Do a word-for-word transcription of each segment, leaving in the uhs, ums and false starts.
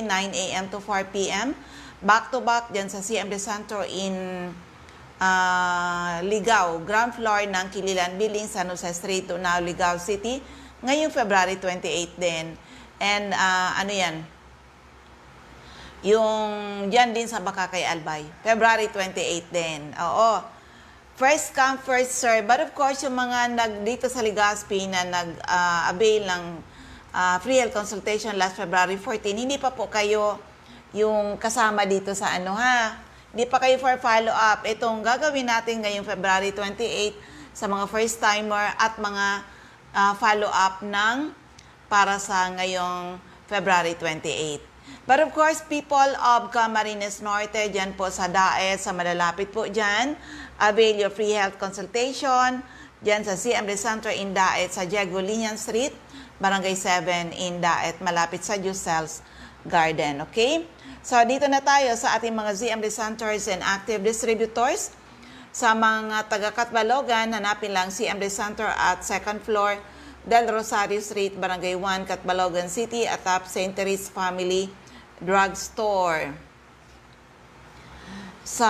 nine a m to four p m. Back to back dyan sa C M D Center in ah, Ligao, ground floor ng Kililan Building, San Jose Street, Tunao, Ligao City, ngayong February twenty-eight din. And ah, ano yan? Yung dyan din sa Bacacay, Albay, February twenty-eight din. Oo. First come, first serve. But of course, yung mga nag, dito sa Legazpi na nag-avail ng ah, free health consultation last February fourteen, hindi pa po kayo yung kasama dito sa ano ha. Hindi pa kayo for follow-up. Itong gagawin natin ngayong February twenty-eight sa mga first-timer at mga ah, follow-up ng para sa ngayong February twenty-eight. But of course, people of Camarines Norte, dyan po sa Daet, sa malalapit po dyan, avail your free health consultation dyan sa C M D Center in Daet, sa Diego Liñan Street, Barangay seven in Daet, malapit sa Diosels Garden. Okay? So, dito na tayo sa ating mga C M D Centers and active distributors. Sa mga taga Catbalogan, hanapin lang C M D Center at second floor, Del Rosario Street, Barangay one, Catbalogan City, atap Saint Therese Family Drugstore. Sa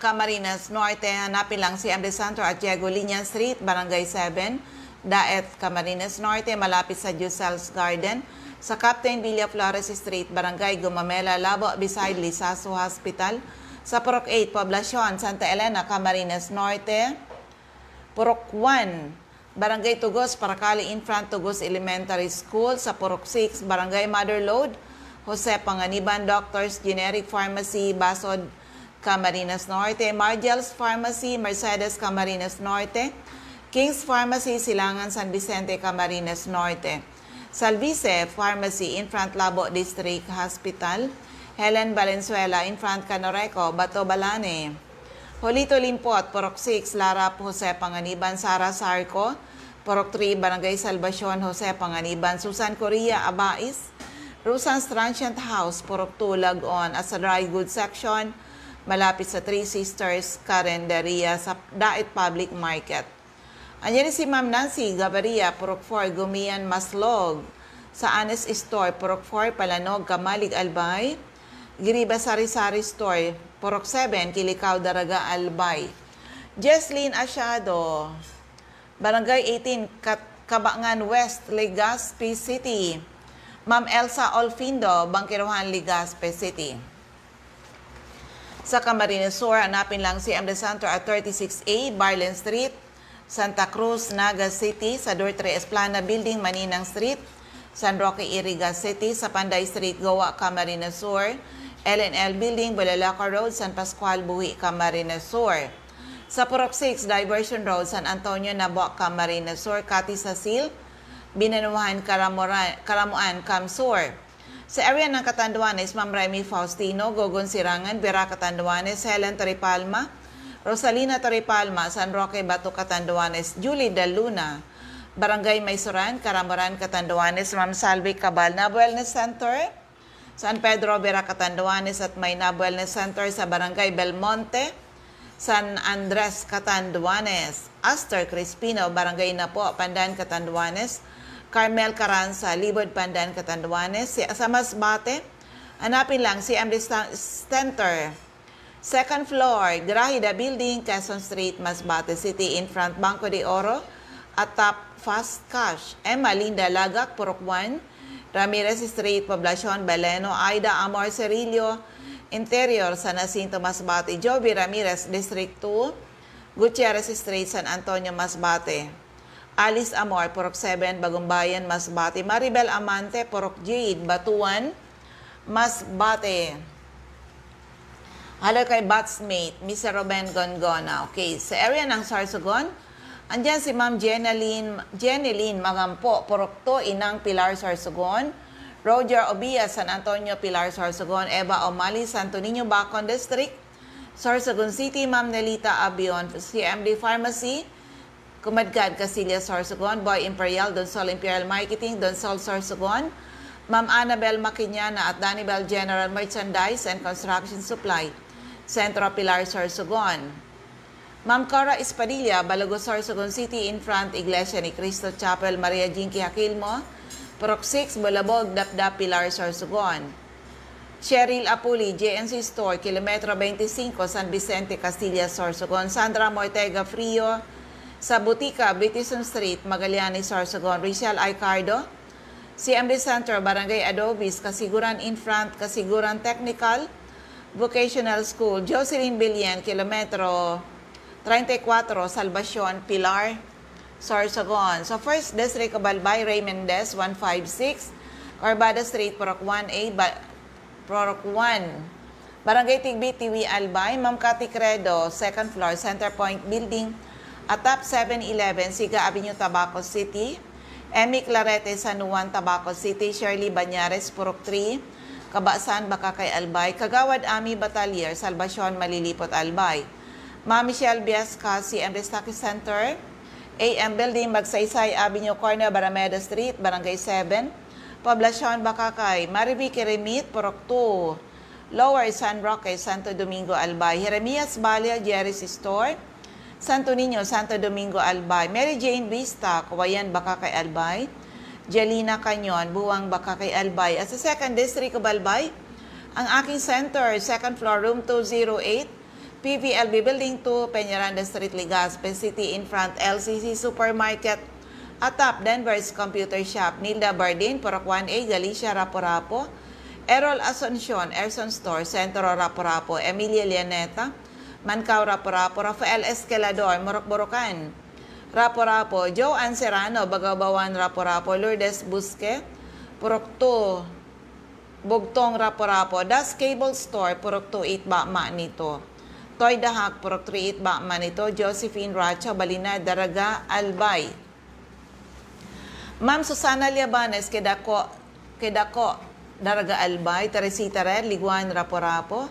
Camarines Norte, hanapin lang C M D Center at Diego Liñan Street, Barangay seven, Daet, Camarines Norte, malapit sa Diosels Garden, sa Captain Villaflores Street, Barangay Gumamela, Labo, beside Lizaso Hospital, sa Purok eight, Poblacion, Santa Elena, Camarines Norte, Purok one, Barangay Tugos, Paracali, in front Tugos Elementary School, sa Purok six, Barangay Mother Lode, Jose Panganiban Doctors Generic Pharmacy, Basod, Camarines Norte, Margel's Pharmacy, Mercedes, Camarines Norte, King's Pharmacy, Silangan, San Vicente, Camarines Norte, Salvice Pharmacy, in front Labo District Hospital, Helen Valenzuela, in front Canoreco, Bato Balane, Jolito Limpot, Purok six, Larap, Jose Panganiban, Sara Sarco, Purok three, Barangay Salvacion, Jose Panganiban, Susan Correa, Abais, Rosan's Transient House, Purok two, Lagon, at sa Dry Goods Section, malapit sa Three Sisters Carinderia sa Daet Public Market. Anyan si Ma'am Nancy Gabaria, Purok four, Gumian, Maslog, sa Anes Store, Purok four, Palanog, Camalig, Albay, Giriba Sari-Sari Store, Purok seven, Kilikao, Daraga, Albay. Jesslyn Asiado, Barangay eighteen, Kat-, Cabangan West, Legazpi City. Ma'am Elsa Olfindo, Bangkirohan, Legazpi City. Sa Camarines Sur, hanapin lang C M D Center at thirty-six A, Barlen Street, Santa Cruz, Naga City, sa Dortre Esplana Building, Maninang Street, San Roque, Iriga City, sa Panday Street, Goa, Camarines Sur, L N L Building, Bulalaco Road, San Pascual, Buhi, Camarines Sur. Sa Purok six, Diversion Road, San Antonio, Nabua, Camarines Sur, Cati, Sasil, Binanuhan, Karamura-, Karamuan, Camsur. Sa area ng Catanduanes, Ma'am Remy Faustino, Gogon Sirangan, Vera Catanduanes, Helen Torrepalma, Rosalina Torrepalma, San Roque, Bato, Catanduanes, Julie Daluna, Barangay Maysoran, Karamuran, Catanduanes, Ma'am Salvi Cabal, Nab Wellness Center, San Pedro, Vera Catanduanes, at may Nab Wellness Center sa Barangay Belmonte, San Andres, Catanduanes, Aster Crispino, Barangay Napo, Pandan, Catanduanes, Carmel Caranza, Libod, Pandan, Catanduanes, si, sa Masbate, hanapin lang C M D Sta-, Center, second floor, Grahida Building, Quezon Street, Masbate City, in front Banco de Oro, atap Fast Cash, Emma Linda Lagak, Purok one, Ramirez Street, Poblacion, Beleno, Aida Amor Cerillo, Interior, San Jacinto, Masbate, Joby Ramirez, District two, Gutierrez Street, San Antonio, Masbate, Alice Amor, Purok seven, Bagumbayan, Masbate, Maribel Amante, Purok Jade, Batuan, Masbate. Hello kay batchmate, Mister Ruben Gongona. Okay, sa area ng Sorsogon, andyan si Ma'am Jeneline, Jeneline Magampo, Purok two, Inang Pilar Sorsogon, Roger Obia, San Antonio, Pilar Sorsogon, Eva Omali, Santo Niño, Bacon District, Sorsogon City, Ma'am Nelita Abion, C M D Pharmacy, Kumadkad Casillas Sorsogon, Boy Imperial, Donsol Imperial Marketing, Donsol Sorsogon, Ma'am Annabel Maquiñana at Danibel General Merchandise and Construction Supply, Centro Pilar Sorsogon. Ma'am Cora Espadilla, Balago Sorsogon City, in front Iglesia ni Cristo Chapel, Maria Jinky Aquilmo, Purok six, Bulabog, Dapdap, Pilar Sorsogon. Cheryl Apuli, J N C Store, Kilometro twenty-five, San Vicente, Castilla, Sorsogon. Sandra Moitega Frio, sa Butika, Bitison Street, Magallanes, Sorsogon. Richelle Aicardo, C M D Center, Barangay Adobis, Kasiguran in front, Kasiguran Technical Vocational School. Jocelyn Billion, Kilometro treinta y cuatro, Salvacion, Pilar, Sorsogon. Sa First District of Albay, Ray Mendez, one five six, Corbada Street, Purok one A, Ba-, Purok one. Barangay Tigbi, Tiwi, Albay, Ma'am Cathy Credo, second floor, Center Point Building, atap seven eleven, Siga Avenue, Tabaco City. Emmy Clarete, San Juan, Tabaco City. Shirley Bañares, Purok three, Kabasan, Bacacay, Albay. Kagawad Ami Batalier, Salvacion, Malilipot, Albay. Ma'am Michelle Viesca, C M Restaque Center, A M Building, Magsaysay Avenue, corner Barameda Street, Barangay seven, Poblacion, Bacacay. Marivic Remit, Purok two, Lower San Roque, Santo Domingo, Albay. Jeremias Balia, Jerry's Store, Santo Niño, Santo Domingo, Albay. Mary Jane Vista, Kawayan, Bacacay, Albay. Jelina Canyon, Buwang, Bacacay, Albay. At sa Second District of Albay, Ang Aking Center, second floor, room two zero eight, P V L B Building two, Peñaranda Street, Legazpi City, in front L C C Supermarket, atap Denver's Computer Shop, Nilda Bardin, Purok one A, Galicia, Rapu-Rapu, Errol Asuncion, Erson Store, Centro, Rapu-Rapu, Emilia Llaneta, Mancao, Rapu-Rapu, Rafael Escalador, Morocco-Borocan, Rapu-Rapu, Joanne Serrano, Bagabawan, Rapu-Rapu, Lourdes Busque, Purok two, Bugtong, Rapu-Rapu, Das Cable Store, Purok two, Itba, Manito, Toy Dahak, Purok three, Itba, Manito, Josephine Racho, Balinad, Daraga, Albay. Ma'am Susana Liabanes, Kedako, Kedako, Daraga, Albay. Teresita Red, Liguan, Rapu-Rapu.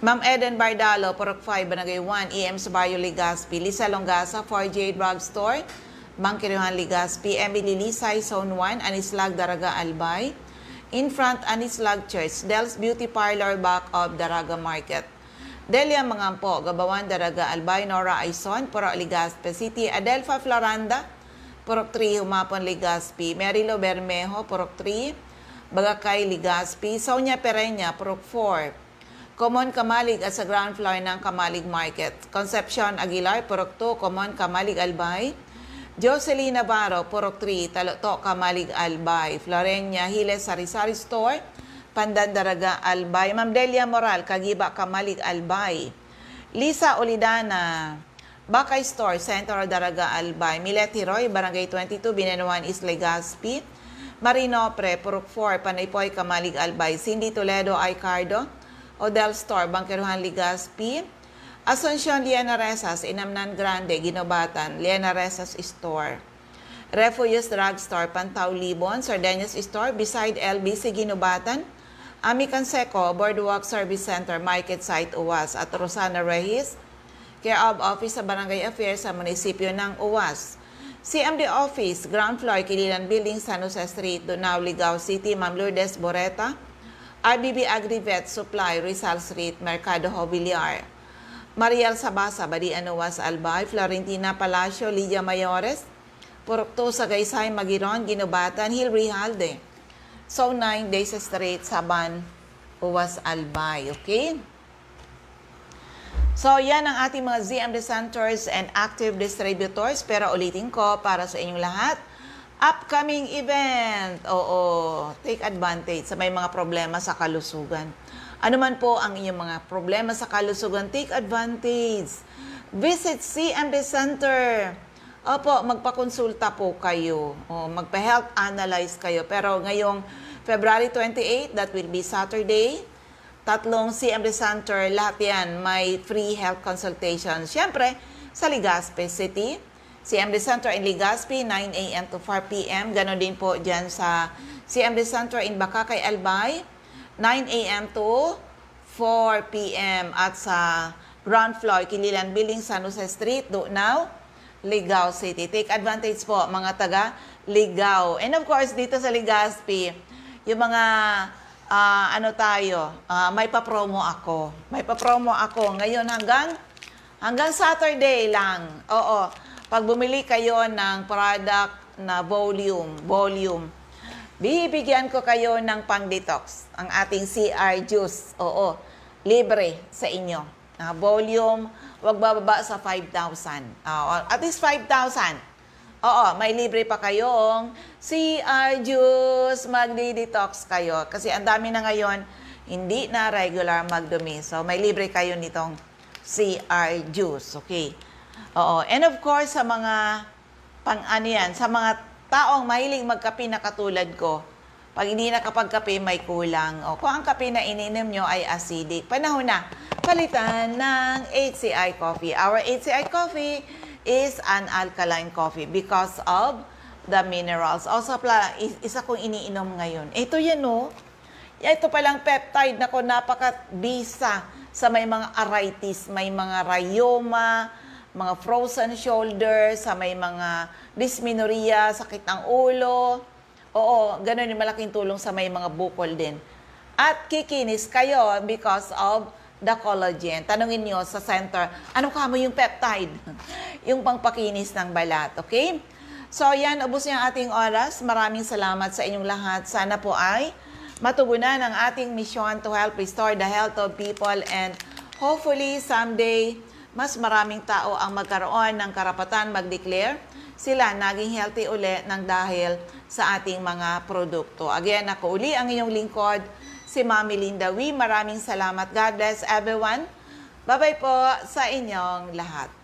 Ma'am Eden Bardalo, Purok five, Barangay one, E M Sabayo, Legazpi. Lisa Longasa, four J Drugstore, Bangkiruhan, Legazpi. Emily Lisay, Zone one, Anislag, Daraga, Albay. In front, Anislag Church. Del's Beauty Parlor, back of Daraga Market. Delia Mangampo, Gabawan, Daraga, Albay. Nora Aison, Purok Legazpi City. Adelfa Floranda, Purok three, Humapon, Legazpi. Mary Lou Bermejo, Purok three, Bagacay, Legazpi. Sonia Pereña, Purok four, Common, Camalig at sa ground floor ng Camalig Market. Concepcion Aguilar, Purok two, Common, Camalig, Albay. Jocelyn Navarro, Purok three, Taloto, Camalig, Albay. Florenia Hiles, Sari-Sari Store, Pandan, Daraga, Albay. Ma'am Delia Moral, Kagiba, Camalig, Albay. Lisa Olidana, Bakay Store, Central, Daraga, Albay. Milet Hiroy, Barangay twenty-two, Binanuan East, Legazpi. Marinopre, Purok four, Panaypoy, Camalig, Albay. Cindy Toledo, Aicardo, Odell Store, Bangkeruhan, Legazpi. Asuncion, Liana Rezas, Inamnan Grande, Guinobatan, Liana Rezas Store. Refugees Drugstore, Pantao, Libon, Sardeñas Store, beside L B C, Guinobatan. Ami Canseco, Boardwalk Service Center, Market Site, Uwas, at Rosana Reyes, care of Office sa Barangay Affairs sa munisipyo ng Uwas. C M D Office, ground floor, Kililan Building, San Jose Street, Dunao, Ligao City. Ma'am Lourdes Boreta, R B B Agrivet Supply, Rizal Street, Mercado Jobiliar. Mariel Sabasa, Badian, Uwas, Albay. Florentina Palacio, Lydia Mayores, Purok two, Sagaysay, Magiron, Guinobatan, Hill Rijalde. So, nine Days Street, Saban, Uwas, Albay. Okay? So, yan ang ating mga Z M D centers and active distributors. Pero ulitin ko, para sa inyong lahat, upcoming event. Oo, take advantage sa may mga problema sa kalusugan. Ano man po ang inyong mga problema sa kalusugan, take advantage. Visit C M D Center. Opo, magpakonsulta po kayo. O, magpa-health analyze kayo. Pero ngayong February twenty-eight, that will be Saturday, tatlong C M D Center, lahat yan may free health consultation. Siyempre, sa Legazpi City, C M D Center in Legazpi, nine A M to four P M. Ganon din po dyan sa C M D Center in Bacacay, Albay, nine A M to four P M. At sa ground floor, Kililan Building, San Jose Street, Dunao, Ligao City. Take advantage po, mga taga Ligao. And of course, dito sa Legazpi, yung mga, ah, ano tayo, ah, may pa-promo ako. May pa-promo ako ngayon hanggang, hanggang Saturday lang. Oo. Pag bumili kayo ng product na volume, volume, Bibigyan ko kayo ng pang-detox, ang ating C R juice. Oo, libre sa inyo. Ah, volume, wag bababa sa five thousand. Ah, at least five thousand. Oo, may libre pa kayong C R juice. Magdi-detox kayo. Kasi ang dami na ngayon, hindi na regular magdumi. So, may libre kayo nitong C R juice. Okay. Oo. And of course, sa mga pang ano yan, sa mga taong mahilig magkape na katulad ko, pag hindi nakapagkape, may kulang. O kung ang kape na ininom nyo ay acidic, panahon na palitan ng H C I Coffee. Our H C I Coffee is an alkaline coffee because of the minerals. O sa pla, is- isa kong iniinom ngayon. Ito yan, oh. Ito palang peptide, nako, napakabisa sa may mga arthritis, may mga rayuma, mga frozen shoulder, sa may mga dysmenorrhea, sakit ng ulo. Oo, ganun yung malaking tulong sa may mga bukol din. At kikinis kayo because of the collagen. Tanungin nyo sa center, ano kamo yung peptide? Yung pangpakinis ng balat, okay? So, yan, ubos na ang ating oras. Maraming salamat sa inyong lahat. Sana po ay matugunan ang ating misyon to help restore the health of people, and hopefully someday mas maraming tao ang magkaroon ng karapatan mag-declare sila naging healthy uli ng dahil sa ating mga produkto. Again, ako uli ang inyong lingkod, si Mami Linda Wee. Maraming salamat. God bless everyone. Bye-bye po sa inyong lahat.